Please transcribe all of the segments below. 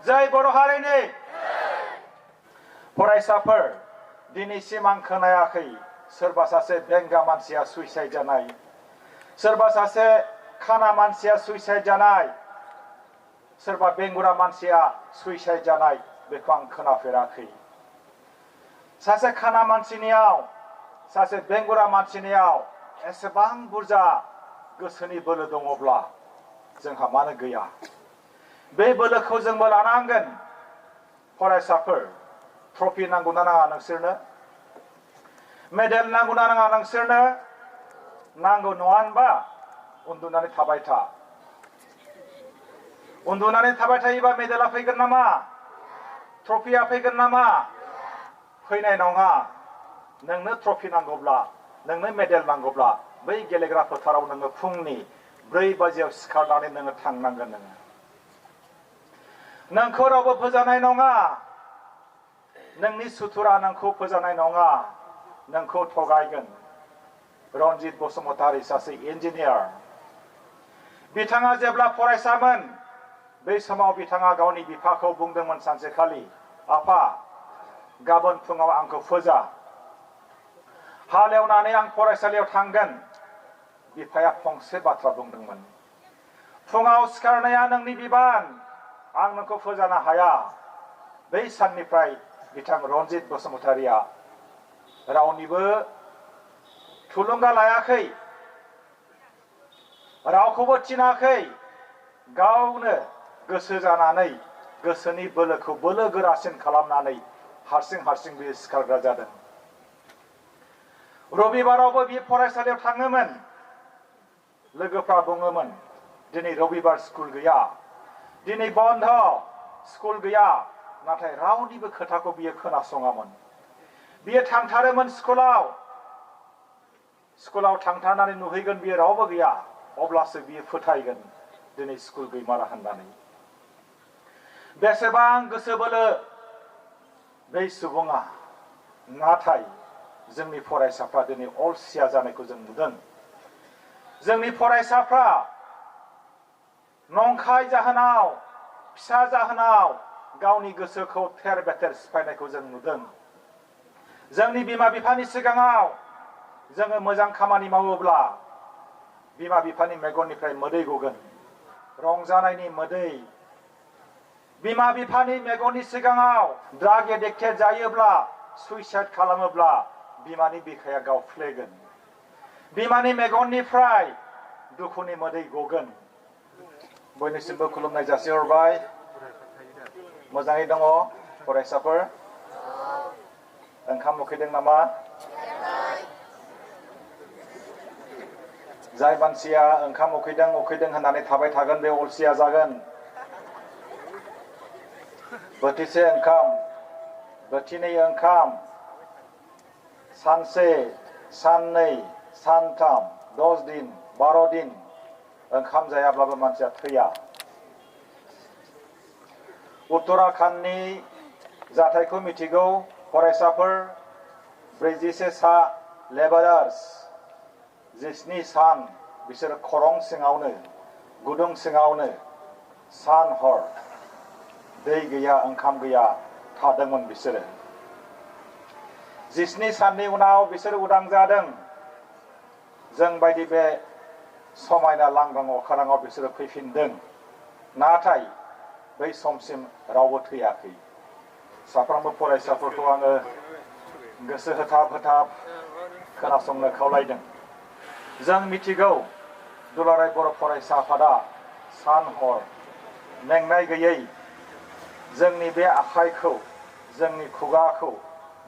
जय बर' हारिनि फरायसाफोर दिनैसिम आं खोनायाखै सोरबा सासे बेंगा मानसिया सुइसाइड जानाय, सोरबा सासे खाना मानसिया सुइसाइड जानाय, सोरबा बेंगुरा मानसिया सुइसाइड जानाय बेखौ आं खोनाफेराखै। सासे खाना मानसिनियाव सासे बेंगुरा मानसिनियाव एसेबां बुरजा गोसोनि बोलो दङब्ला जोंहा मानो गैया? बे बोलोखौ जोंबो लानांगोन। फरायसाफोर ट्रफि नांगौना नाङा नोंसोरनो? मेडेल नांगौना नाङा नोंसोरनो? नांगौ नङा होनबा? उन्दुनानै थाबाय था। उन्दुनानै थाबाय थायोबा मेडेला फैगोन नामा? ट्रफिया फैगोन नामा? फैनाय नङा। नोंनो ट्रफि नांगौब्ला, नोंनो मेडेल नांगौब्ला बै गेलेग्रा फोथाराव नोङो फुंनि 4 बाजियाव सिखारनानै नोङो थांनांगोन। नोंखौ रावबो फोजानाय नङा। नोंनि सुथुरा नोंखौ फोजानाय नङा, नोंखौ थगायगोन। रनजित बसुमतारी सासे इन्जिनियार। बिथाङा जेब्ला फरायसामोन बै समाव बिथाङा गावनि बिफाखौ बुंदोंमोन सानसेखालि, आफा गाबोन फुङाव आंखौ फोजा, हालेवनानै आं फरायसालियाव थांगोन। बिफाया फंसे बाथ्रा बुंदोंमोन, फुङाव सिखारनाया नोंनि बिबान, आं नोंखौ फोजानो हाया। बै साननिफ्राय बिथां रनजित बसुमतारीया रावनिबो थुलुंगा लायाखै, रावखौबो थिनाखै, गावनो गोसो जानानै गोसोनि बोलोखौ बोलो गोरासिन खालामनानै हारसिं बियो सिखारग्रा जादों। रबिबारावबो बियो फरायसालियाव थाङोमोन। लोगोफ्रा बुङोमोन दिनै रबिबार स्कुल गैया, दिनै बन्द, स्कुल गैया। नाथाय रावनिबो खोथाखौ बियो खोनासङामोन। बियो थांथारोमोन स्कुलाव थांथारनानै नुहैगोन बियो रावबो गैया, अब्लासो बियो फोथायगोन दिनै स्कुल गैमारा होननानै। बेसेबां गोसो बोलो बै सुबुङा। नाथाय जोंनि फरायसाफ्रा दिनै अलसिया जानायखौ जों नुदों। जोंनि फरायसाफ्रा नंखाय जाहोनाव, फिसा जाहोनाव गावनि गोसोखौ थेर बेथेर सिफायनायखौ जों नुदों। जोंनि बिमा बिफानि सिगाङाव जोङो मोजां खामानि मावोब्ला बिमा बिफानि मेगननिफ्राय मोदै गगोन, रंजानायनि मोदै। बिमा बिफानि मेगननि सिगाङाव ड्राग एडिक्टेड जायोब्ला, सुइसाइड खालामोब्ला बिमानि बिखाया गावफ्लेगोन, बिमानि मेगननिफ्राय दुखुनि मोदै गगोन। बयनिसिमबो खुलुमनाय जासिहरबाय। मोजाङै दङ फरायसाफोर? ओंखाम उखैदों नामा? जाय मानसिया ओंखाम उखैदों होननानै थाबाय थागोन बे अलसिया जागोन। बोथिसे ओंखाम, बोथिनै ओंखाम, सानसे, साननै, सानथाम, 10 दिन, 12 दिन ओंखाम जायाब्लाबो मानसिया थैया। उत्तराखंडनि जाथायखौ मिथिगौ फरायसाफोर। 41 सा लेबारार्स 17 सान बिसोरो खरं सिङावनो, गुदुं सिङावनो सान हर दै गैया, ओंखाम गैया थादोंमोन बिसोरो। 17 साननि उनाव बिसोर उदां जादों। जों बायदि बे समायना लांदां अख्राङाव बिसोरो फैफिनदों। नाथाय बै समसिम रावबो थैयाखै। साफ्रोमबो फरायसाफोरखौ आङो गोसो होथाब खोनासंनो खावलायदों। जों मिथिगौ दुलाराय बर' फरायसा आफादा सान हर मेंनाय गैयै जोंनि बे आखाइखौ, जोंनि खुगाखौ,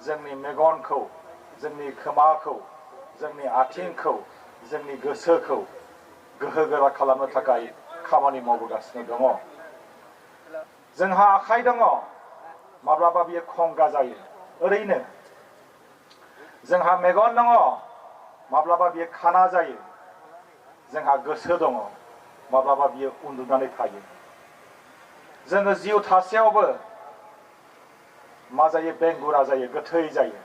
जोंनि मेगनखौ, जोंनि खोमाखौ, जोंनि आथिंखौ, जोंनि गोसोखौ गोहोगोरा खालामनो थाखाय खामानि मावबोगासिनो दङ। जोंहा आखाइ दङ, माब्लाबा बियो खंगा जायो ओरैनो। जोंहा मेगन दङ, माब्लाबा बियो खाना जायो। जोंहा गोसो दङ, माब्लाबा बियो उन्दुनानै थायो। जोङो जिउ थासेयावबो मा जायो? बेंगुरा जायो, गोथै जायो।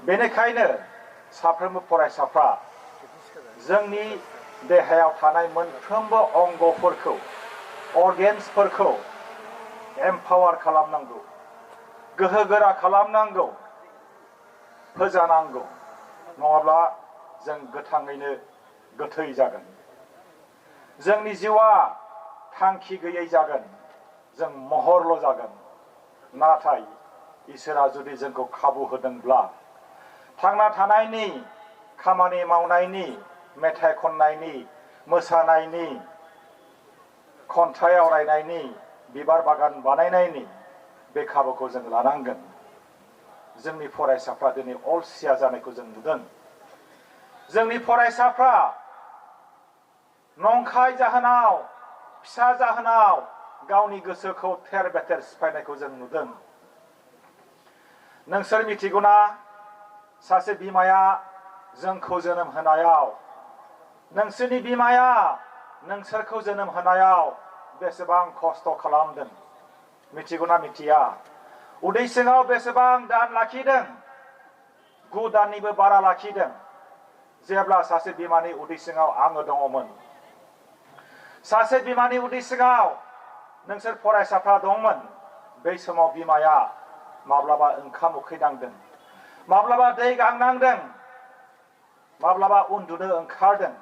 बेनिखायनो साफ्रोमबो फरायसाफ्रा जोंनि देहायाव थानाय मोनफ्रोमबो अंगफोरखौ, अर्गेन्सफोरखौ एम्पावार खालामनांगौ, गोहोगोरा खालामनांगौ, फोजानांगौ। नङाब्ला जों गोथाङैनो गोथै जागोन। जोंनि जिउआ थांखि गैयै जागोन, जों महरल' जागोन। नाथाय इसोरा जुदि जोंखौ खाबु होदोंब्ला थांना थानायनि, खामानि मावनायनि, मेथाइ खननायनि, मोसानायनि, खन्थाइ आवरायनायनि, बिबार बागान बानायनायनि बे खाबुखौ जों लानांगोन। जोंनि फरायसाफ्रा दिनै अलसिया जानायखौ जों नुदों। जोंनि फरायसाफ्रा नंखाय जाहोनाव, फिसा जाहोनाव गावनि गोसोखौ थेर बेथेर सिफायनायखौ जों नुदों। नोंसोर मिथिगौना, सासे बिमाया जोंखौ जोनोम होनायाव, नोंसोरनि बिमाया नोंसोरखौ जोनोम होनायाव बेसेबां खस्थ' खालामदों मिथिगौना मिथिया? उदै सिङाव बेसेबां दान लाखिदों? 9 दाननिबो बारा लाखिदों। जेब्ला सासे बिमानि उदै सिङाव आङो दङमोन, सासे बिमानि उदै सिङाव नोंसोर फरायसाफ्रा दंमोन, बै समाव बिमाया माब्लाबा ओंखाम उखैनांदों, माब्लाबा दै गांनांदों, माब्लाबा उन्दुनो ओंखारदों,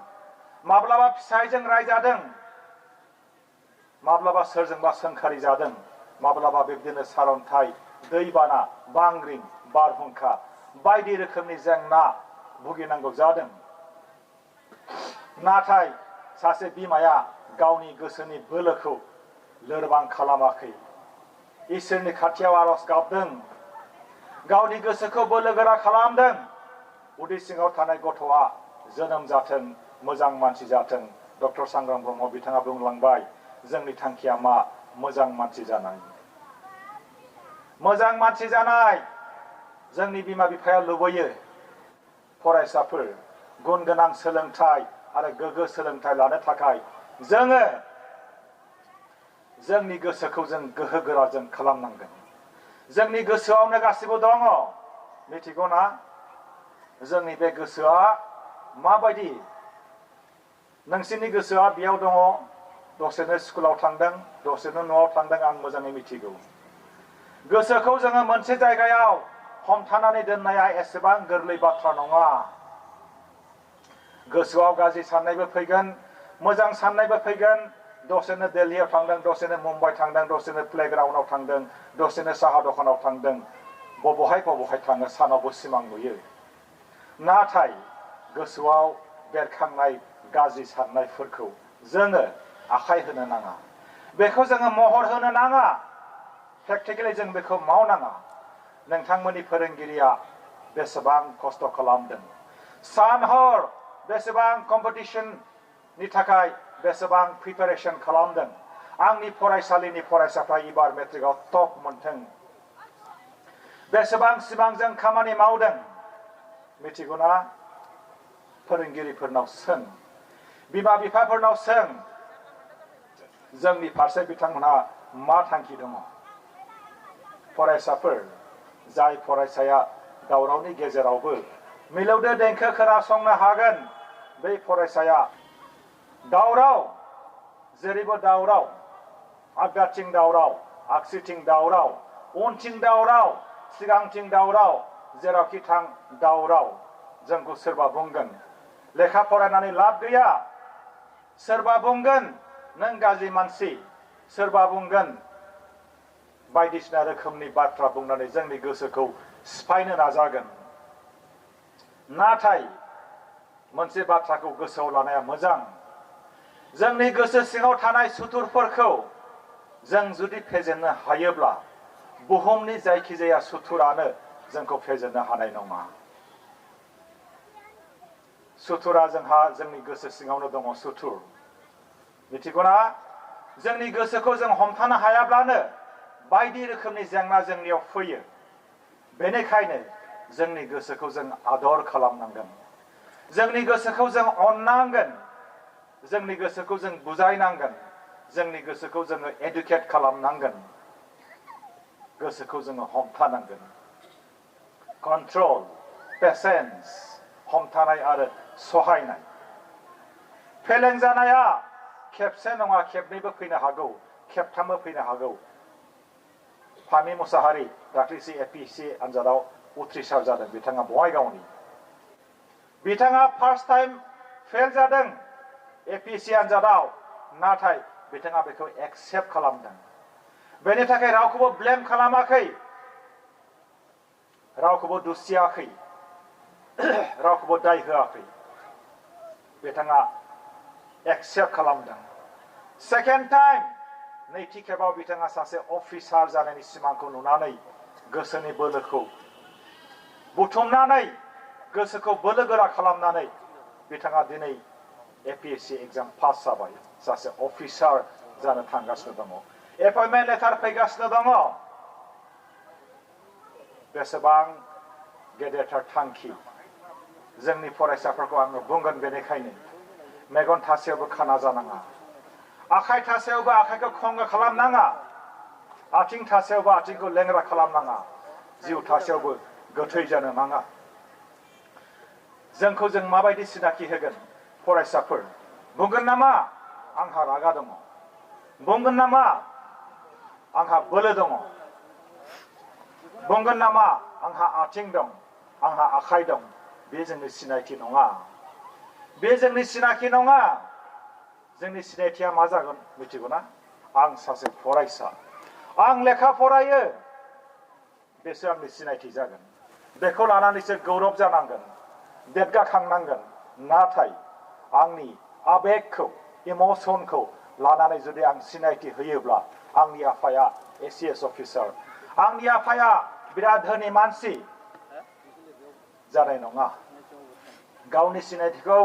माब्लाबा फिसायजों रायजादों, माब्लाबा सोरजोंबा सोंखारि जादों, माब्लाबा बिब्दिनो सारन्थाइ, दैबाना, बांग्रिं, बारहुंखा बायदि रोखोमनि जेंना भुगिनांगौ जादों। नाथाय सासे बिमाया गावनि गोसोनि बोलोखौ लोरबां खालामाखै। इसोरनि खाथियाव आरज गाबदों, गावनि गोसोखौ बोलोगोरा खालामदों। उदै सिङाव थानाय गथ'आ जोनोम जाथों, मोजां मानसि जाथों। डक्टर सांग्रां ब्रह्म बिथाङा बुंलांबाय, जोंनि थांखिया मा? मोजां मानसि जानाय। मोजां मानसि जानाय। जोंनि बिमा बिफाया लुबैयो फरायसाफोर गुन गोनां सोलोंथाइ आरो गोग्गो सोलोंथाइ लानो थाखाय जोङो जोंनि गोसोखौ जों गोहो गोराजों खालामनांगोन। जोंनि गोसोआवनो गासिबो दङ, मिथिगौना? जोंनि बे गोसोआ माबायदि? नोंसोरनि गोसोआ बेयाव दङ, दसेनो स्कुलाव थांदों, दसेनो न'आव थांदों, आं मोजाङै मिथिगौ। गोसोखौ जोङो मोनसे जायगायाव हमथानानै दोननाया एसेबां गोरलै बाथ्रा नङा। गोसोआव गाज्रि साननायबो फैगोन, मोजां साननायबो फैगोन। दसेनो दिल्लीयाव थांदों, दसेनो मुम्बाइ थांदों, दसेनो प्लेग्राउन्डआव थांदों, दसेनो साहा दखानाव थांदों, बबेहाय थाङो, सानावबो सिमां नुयो। नाथाय गोसोआव बेरखांनाय गाज्रि साननायफोरखौ जोङो आखाय होनो नाङा, बेखौ जोङो महर होनो नाङा, प्रेक्टिकेलि जों बेखौ मावनाङा। नोंथांमोननि फोरोंगिरिया बेसेबां खस्थ' खालामदों, सान हर बेसेबां कम्पिटिशननि थाखाय बेसेबां प्रिपेरेसन खालामदों। आंनि फरायसालिनि फरायसाफ्रा एबार मेट्रिकआव टप मोनथों। बेसेबां सिमांजों खामानि मावदों मिथिगौना? फोरोंगिरिफोरनाव सों, बिमा बिफाफोरनाव सों, जोंनि फारसे बिथांमोनहा मा थांखि दङ। फरायसाफोर, जाय फरायसाया दावरावनि गेजेरावबो मिलौदो देंखो खोनासंनो हागोन, बै फरायसाया दावराव, जेरैबो दावराव, आगदाथिं दावराव, आगसिथिं दावराव, उनथिं दावराव, सिगांथिं दावराव, जेरावखि थां दावराव। जोंखौ सोरबा बुंगोन लेखा फरायनानै लाब गैया, सोरबा बुंगोन नों गाज्रि मानसि, सोरबा बुंगोन बायदिसिना रोखोमनि बाथ्रा बुंनानै जोंनि गोसोखौ सिफायनो नाजागोन। नाथाय मोनसे बाथ्राखौ गोसोआव लानाया मोजां, जोंनि गोसो सिङाव थानाय सुथुरफोरखौ जों जुदि फेजेननो हायोब्ला बुहुमनि जायखिजाया सुथुरानो जोंखौ फेजेननो हानाय नङा। सुथुरा जोंहा जोंनि गोसो सिङावनो दङ, सुथुर, मिथिगौना? जोंनि गोसोखौ जों हमथानो हायाब्लानो बायदि रोखोमनि जेंना जोंनियाव फैयो। बेनिखायनो जोंनि गोसोखौ जों आदर खालामनांगोन, जोंनि गोसोखौ जों अननांगोन, जोंनि गोसोखौ जों बुजायनांगोन, जोंनि गोसोखौ जोङो एडुकेट खालामनांगोन, गोसोखौ जोङो हमथानांगोन। कन्ट्रल, पेसेन्स, हमथानाय आरो सहायनाय। फेलें जानाया खेबसे नङा खेबनैबो फैनो हागौ, खेबथामबो फैनो हागौ। फामि मुसाहारि दाख्लैसो APSC आनजादाव उथ्रिसार जादों बिथाङा बङाइगावनि बिथाङा फार्स्ट टाइम फेल जादों APSC आनजादाव नाथाय बिथाङा बेखौ एक्सेप्ट खालामदों बेनि थाखाय रावखौबो ब्लेम खालामाखै रावखौबो दुसियाखै रावखौबो दाय होआखै बिथाङा एक्सेप्ट खालामदों सेकेन्ड टाइम नैथि खेबाव बिथाङा सासे अफिसार जानायनि सिमांखौ नुनानै गोसोनि बोलोखौ बुथुमनानै गोसोखौ बोलो गोरा खालामनानै बिथाङा दिनै APSC एग्जाम पास जाबाय सासे अफिसार जानो थांगासिनो दङ एपइन्टमेन्ट लेटार फैगासिनो दङ बेसेबां गेदेरथार थांखि जोंनि फरायसाफोरखौ आङो बुंगोन बेनिखायनो मेगन थासेयावबो खाना जानाङा आखाइ थासेयावबो आखाइखौ खंगा खालामनाङा आथिं थासेयावबो आथिंखौ लेंग्रा खालामनाङा जिउ थासेयावबो गोथै जानो नाङा जोंखौ जों माबायदि सिनाखि होगोन फरायसाफोर बुंगोन नामा आंहा रागा दङ बुंगोन नामा आंहा बोलो दङ बुंगोन नामा आंहा आथिं दं आंहा आखाइ दं बे जोंनि सिनायथि नङा बे जोंनि सिनाखि नङा जोंनि सिनायथिया मा जागोन मिथिगौना आं सासे फरायसा आं लेखा फरायो बेसो आंनि सिनायथि जागोन बेखौ लानानैसो गौरब जानांगोन देरगाखांनांगोन नाथाय आंनि आबेगखौ इमोसनखौ लानानै जुदि आं सिनायथि होयोब्ला आंनि आफाया ACS अफिसार आंनि आफाया बिराद धोनि मानसि जानाय नङा गावनि सिनायथिखौ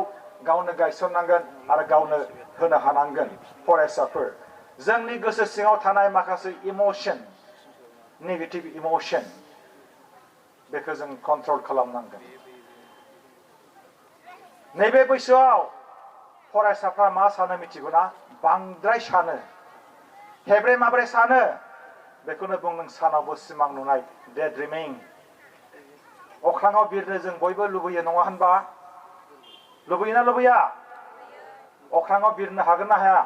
गावनो गायसननांगोन आरो गावनो होनो हानांगोन फरायसाफोर जोंनि गोसो सिङाव थानाय माखासे इमोशन नेगेटिभ इमोशन बेखौ जों कन्ट्रल खालामनांगोन नैबे बैसोआव फरायसाफ्रा मा सानो मिथिगौना बांद्राय सानो हेब्रे माब्रे सानो बेखौनो बुंदों सानावबो सिमां नुनाय डे ड्रिमिं अख्राङाव बिरनो जों बयबो लुबैयो नङा होनबा लुबैयोना लुबैया अख्राङाव बिरनो हागोन ना हाया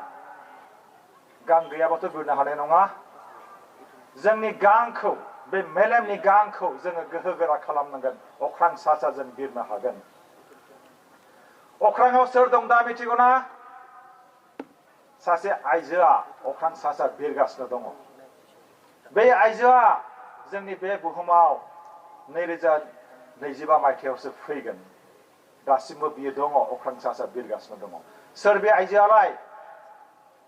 गां गैयाबाथ' बिरनो हानाय नङा जोंनि गांखौ बे मेलेमनि गांखौ जोङो गोहो गोरा खालामनांगोन अख्रां सा सा जों बिरनो हागोन अख्राङाव सोर दं दा मिथिगौना सासे आइजोआ अख्रां सा सा बिरगासिनो दङ बे आइजोआ जोंनि बे बुहुमाव 2025 मायथाइयावसो फैगोन दासिमबो बियो दङ अख्रां सा सा बिरगासिनो दङ सोर बे आइजोआलाय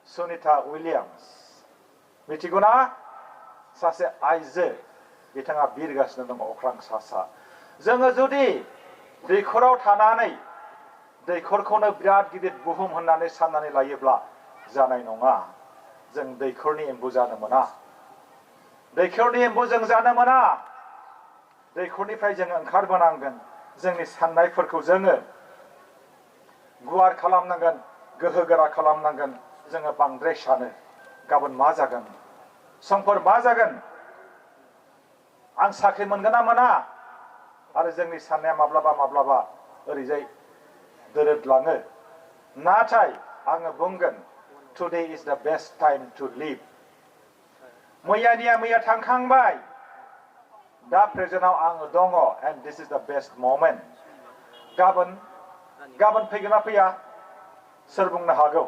सुनिता उइलियाम्स मिथिगौना सासे आइजो बिथाङा बिरगासिनो दङ अख्रां सा सा जोङो जुदि दैखराव थानानै दैखरखौनो बिराद गिदिर बुहुम होननानै साननानै लायोब्ला जानाय नङा जों दैखरनि एम्बु जानो मोना दैखरनि एम्बु जों जानो मोना दैखरनिफ्राय जों ओंखारबोनांगोन जोंनि साननायफोरखौ जोङो गुवार खालामनांगोन गोहो गोरा खालामनांगोन जोङो बांद्राय सानो गाबोन मा जागोन समफोर मा जागोन आं साख्रि मोनगोन ना मोना आरो जोंनि साननाया माब्लाबा माब्लाबा ओरैजाय दोरोदलाङो नाथाय आङो बुंगोन टुडे इज द बेस्ट टाइम टु लिभ मैयानिया मैया थांखांबाय दा प्रेजेन्टआव आङो दङ एन्ड दिस इज द बेस्ट ममेन्ट गाबोन फैगोन ना फैया सोर बुंनो हागौ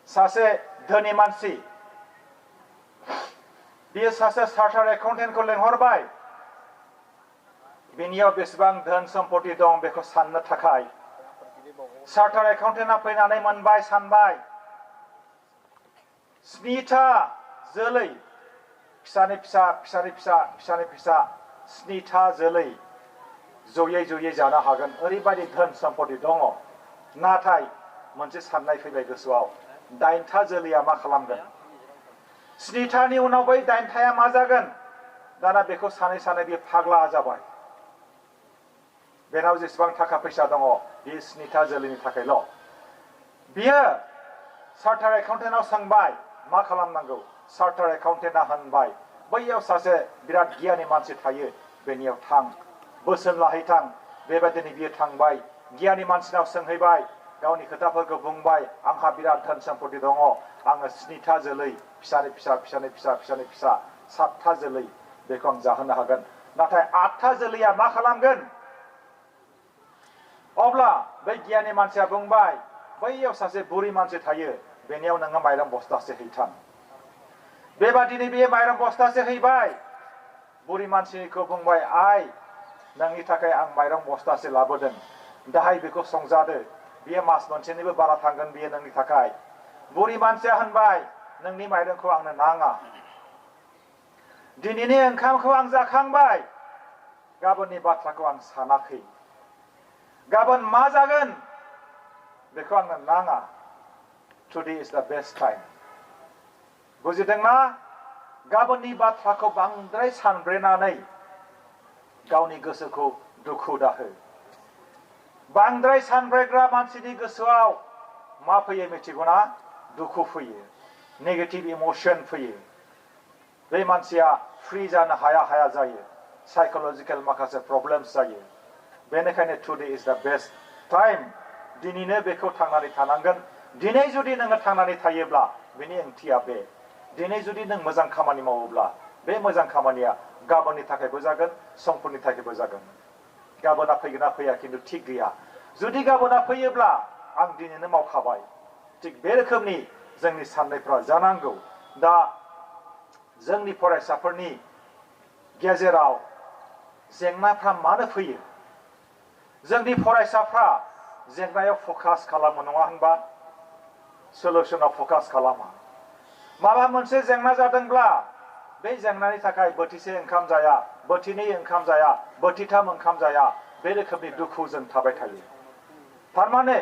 सासे धोनि मानसि बियो सासे चार्टार्ड एकाउन्टेन्टखौ लेंहरबाय बिनियाव बेसेबां धोन सम्पति दं बेखौ साननो थाखाय चार्टार्ड एकाउन्टेन्टआ फैनानै मोनबाय सानबाय 7था जोलै फिसानि फिसा फिसानि फिसा फिसानि फिसा 7था जोलै जयै जयै जानो हागोन ओरैबायदि धोन सम्पति दङ नाथाय मोनसे साननाय फैबाय गोसोआव 8था जोलैया मा खालामगोन 7थानि उनाव बै 8थाया मा जागोन दाना बेखौ सानै सानै बे फाग्ला जाबाय बेनाव जेसेबां थाखा फैसा दङ बे 7था जोलैनि थाखायल' बियो चार्टार्ड एकाउन्टेन्टआव सोंबाय मा खालामनांगौ चार्टार्ड एकाउन्टेन्टआ होनबाय बैयाव सासे बिराद गियानि मानसि थायो बेनियाव थां बोसोन लाहैथां बेबायदिनो बियो थांबाय गियानि मानसिनाव सोंहैबाय गावनि खोथाफोरखौ बुंबाय आंहा बिराद धोन सम्पति दङ आङो 7था जोलै फिसानि फिसा फिसानि फिसा फिसानि फिसा 7था जोलै बेखौ आं जाहोनो हागोन नाथाय 8था जोलैया मा खालामगोन अब्ला बै गियानि मानसिया बुंबाय बैयाव सासे बुरि मानसि थायो बेनियाव नोङो माइरं बस्थासे हैथां बेबादिनो बियो माइरं बस्थासे हैबाय बुरि मानसिखौ बुंबाय आइ नोंनि थाखाय आं माइरं बस्थासे लाबोदों दाहाय बेखौ संजादो बियो मास मोनसेनिबो बारा थांगोन बियो नोंनि थाखाय बुरि मानसिया होनबाय नोंनि माइरंखौ आंनो नाङा दिनैनि ओंखामखौ आं जाखांबाय गाबोननि बाथ्राखौ आं सानाखै गाबोन मा जागोन बेखौ आंनो नाङा टुडे इज द बेस्ट टाइम बुजिदोंना गाबोननि बाथ्राखौ बांद्राय सानब्रेनानै गावनि गोसोखौ दुखु दाहो बांद्राय सानब्रेग्रा मानसिनि गोसोआव मा फैयो मिथिगौना दुखु फैयो नेगेटिभ इमोशन फैयो बे मानसिया फ्रि जानो हाया जायो साइकोलजिकल माखासे प्रब्लेम्स जायो बेनिखायनो टुडे इज द बेस्ट टाइम दिनैनो बेखौ थांनानै थानांगोन दिनै जुदि नोङो थांनानै थायोब्ला बेनि ओंथिया बे दिनै जुदि नों मोजां खामानि मावोब्ला बे मोजां खामानिया गाबोननि थाखायबो जागोन समफोरनि थाखायबो जागोन गाबोना फैगोना फैया खिन्थु थिग गैया जुदि गाबोना फैयोब्ला आं दिनैनो मावखाबाय थिग बे रोखोमनि जोंनि साननायफ्रा जानांगौ दा जोंनि फरायसाफोरनि गेजेराव जेंनाफ्रा मानो फैयो जोंनि फरायसाफ्रा जेंनायाव फकास खालामो नङा होनबा सलुशनाव फकास खालामा माबा मोनसे जेंना जादोंब्ला बे जेंनानि थाखाय बोथिसे ओंखाम जाया बोथिनै ओंखाम जाया बोथिथाम ओंखाम जाया बे रोखोमनि दुखुजों थाबाय थायो थारमाने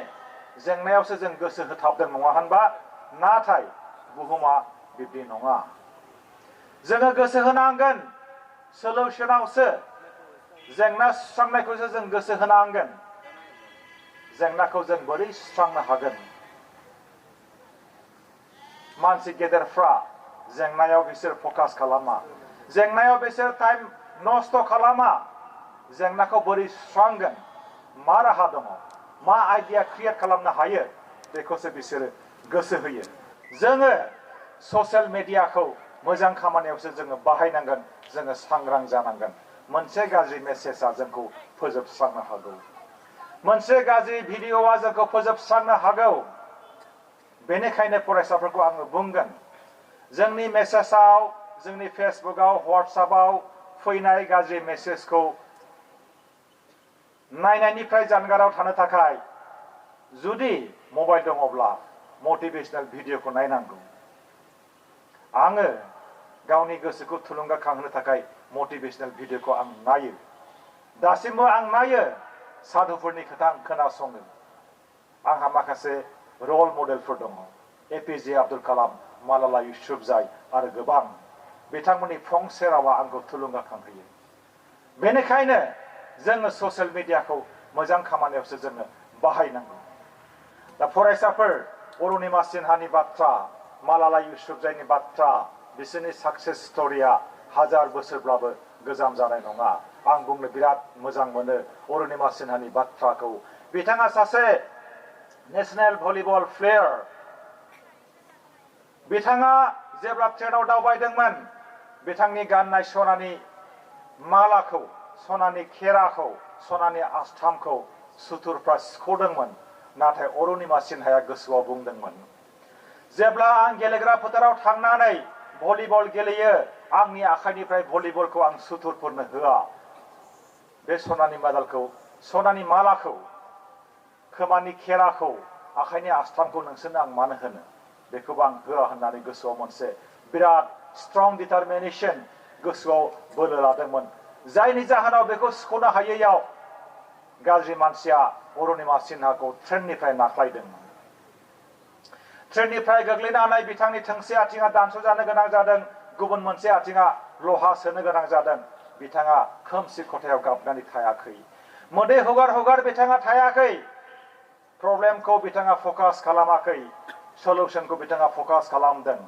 जेंनायावसो जों गोसो होथाबदों नङा होनबा नाथाय बुहुमा बिब्दि नङा जोङो गोसो होनांगोन सलुशनावसो जेंना सुस्रांनायखौसो जों गोसो होनांगोन जेंनाखौ जों बोरै सुस्रांनो हागोन मानसि गेदेरफ्रा जेंनायाव बिसोर फकास खालामा जेंनायाव बिसोर टाइम नस्थ' खालामा जेंनाखौ बोरै सुस्रांगोन मा राहा दङ मा आइडिया क्रिएट खालामनो हायो बेखौसो बिसोरो गोसो होयो जोङो ससियेल मिडियाखौ मोजां खामानियावसो जोङो बाहायनांगोन जोङो सांग्रां जानांगोन मोनसे गाज्रि मेसेजआ जोंखौ फोजोबस्रांनो हागौ मोनसे गाज्रि भिडिअ'आ जोंखौ फोजोबस्रांनो हागौ बेनिखायनो फरायसाफोरखौ आङो बुंगोन जोंनि मेसेजआव जोंनि फेसबुकआव व्हाट्सएपआव फैनाय गाज्रि मेसेजखौ नायनायनिफ्राय जानगाराव थानो थाखाय जुदि मबाइल दङब्ला मटिभेशनेल भिडिअ'खौ नायनांगौ आङो गावनि गोसोखौ थुलुंगाखांहोनो थाखाय मटिभेशनेल भिडिअ'खौ आं नायो दासिमबो आं नायो साधुफोरनि खोथा आं खोनासङो आंहा माखासे रल मडेलफोर दङ एपिजे आब्दुल कालाम मालाला युसुफजाई आरो गोबां बिथांमोननि फंसे रावा आंखौ थुलुंगाखांहोयो बेनिखायनो जोङो ससियेल मिडियाखौ मोजां खामानियावसो जोङो बाहायनांगौ दा फरायसाफोर अरुणिमा सिन्हानि बाथ्रा मालाला युसुफजाईनि बाथ्रा बिसोरनि साक्सेस स्ट'रिया हाजार बोसोरब्लाबो गोजाम जानाय नङा आं बुंनो बिराद मोजां मोनो अरुणिमा सिन्हानि बाथ्राखौ बिथाङा सासे नेशनेल भलिबल प्लेयार बिथाङा जेब्ला ट्रेनाव दावबायदोंमोन बिथांनि गाननाय सनानि मालाखौ सनानि खेराखौ सनानि आस्थामखौ सुथुरफ्रा सिख'दोंमोन नाथाय अरुणिमा सिन्हाया गोसोआव बुंदोंमोन जेब्ला आं गेलेग्रा फोथाराव थांनानै भलिबल गेलेयो आंनि आखाइनिफ्राय भलिबलखौ आं सुथुरफोरनो होआ बे सनानि मेडेलखौ सनानि मालाखौ खोमानि खेराखौ आखाइनि आस्थामखौ नोंसोरनो आं मानो होनो बेखौबो आं होआ होननानै गोसोआव मोनसे बिराद स्ट्रं डिटारमिनेशन गोसोआव बोलो लादोंमोन जायनि जाहोनाव बेखौ सिख'नो हायैयाव गाज्रि मानसिया अरुणिमा सिन्हाखौ ट्रेननिफ्राय नाख्लायदोंमोन ट्रेननिफ्राय गोग्लैनानै बिथांनि थोंसे आथिङा दानस'जानो गोनां जादों गुबुन मोनसे आथिङा लहा सोनो गोनां जादों बिथाङा खोमसि खथायाव गाबनानै थायाखै मोदै हुगार हुगार बिथाङा थायाखै प्रब्लेमखौ बिथाङा फकास खालामाखै सलुशनखौ बिथाङा फकास खालामदों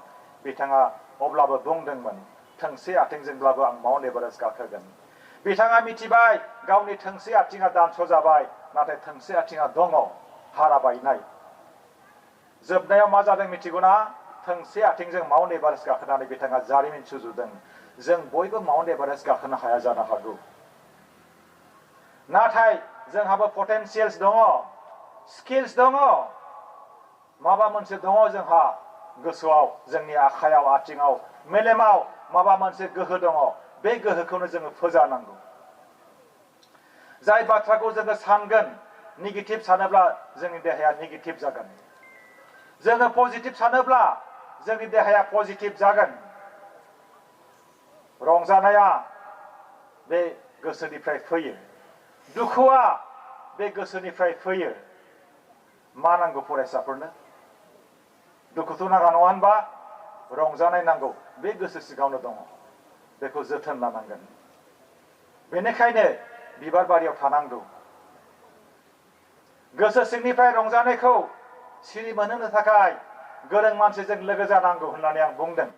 बिथाङा अब्लाबो बुंदोंमोन थोंसे आथिंजोंब्लाबो आं माउन्ट एभारेस्ट गाखोगोन बिथाङा मिथिबाय गावनि थोंसे आथिङा दानस'जाबाय नाथाय थोंसे आथिङा दङ हारा बायनाय जोबनायाव मा जादों मिथिगौना थोंसे आथिंजों माउन्ट एभारेस्ट गाखोनानै बिथाङा जारिमिन सुजुदों जों बयबो माउन्ट एभारेस्ट गाखोनो हाया जानो हागौ नाथाय जोंहाबो पटेनशियल्स दङ स्किल्स दङ माबा मोनसे दङ जोंहा गोसोआव जोंनि आखायाव आथिङाव मेलेमाव माबा मोनसे गोहो दङ बे गोहोखौनो जोङो फोजानांगौ जाय बाथ्राखौ जोङो सानगोन नेगेटिभ सानोब्ला जोंनि देहाया नेगेटिभ जागोन जोङो पजिटिभ सानोब्ला जोंनि देहाया पजिटिभ जागोन रंजानाया बे गोसोनिफ्राय फैयो दुखुआ बे गोसोनिफ्राय फैयो मा नांगौ फरायसाफोरनो दुखुथ' नाङा नङा होनबा रंजानाय नांगौ बे गोसो सिङावनो दङ बेखौ जोथोन लानांगोन बेनिखायनो बिबार बारियाव थानांगौ गोसो सिंनिफ्राय रंजानायखौ सिरि मोनहोनो थाखाय गोरों मानसिजों लोगो जानांगौ होननानै आं बुंदों